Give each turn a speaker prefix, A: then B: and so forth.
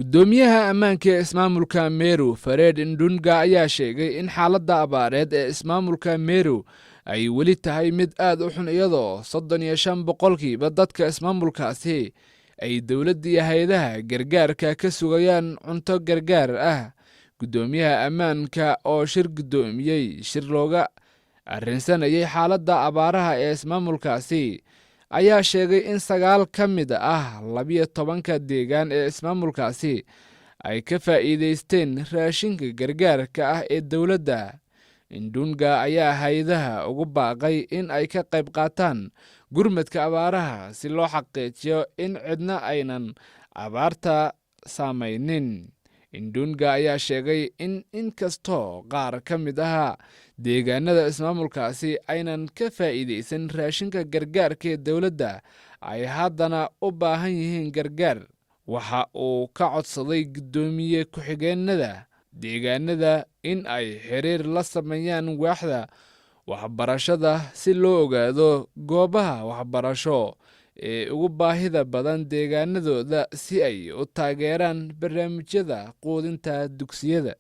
A: Guddoomiyaha ammaanka ee ismaamulka Meru, Fared Ndunga, ayaa sheegay in xaaladda abaareed ee ismaamulka Meru ay weli tahay mid aad u xun, iyadoo 35% dadka ismaamulkaasi ay dowladda iyo hay-adaha gargaarka ka sugayaan cunto gargaar ah. Guddoomiyaha ammaanka oo shir guddoomiyey shir looga arrinsanayay xaaladda abaaraha ee ismaamulkaasi ayaa sheegay in 9 ka mid ah 12-ka deegaan ee ismaamulkaasi ay ka faa'iidaysteen raashinka gargaarka ah ee dowladda. Indunga ayaa hay-adaha ugu baaqay in ay ka qayb qaataan gurmadka abaaraha si loo xaqiijiyo in cidna aynan abaarta saamaynin. Indunga ayaa sheegay in inkastoo qaar ka mid ah deegaanada ismaamulkaasi aynan ka faa'iidaysan raashinka gargaarka ee dowladda, ay haddana u baahan yihiin gargaar. Waxa uu ka codsaday guddoomiye ku-xigeenada deegaanada in ay xiriir la sameeyaan waaxda waxbarashada si loo ogaado goobaha waxbarasho ee ugu baahida badan deegaanadooda, si ay u taageeraan barnaamijyada quudinta dugsiyada.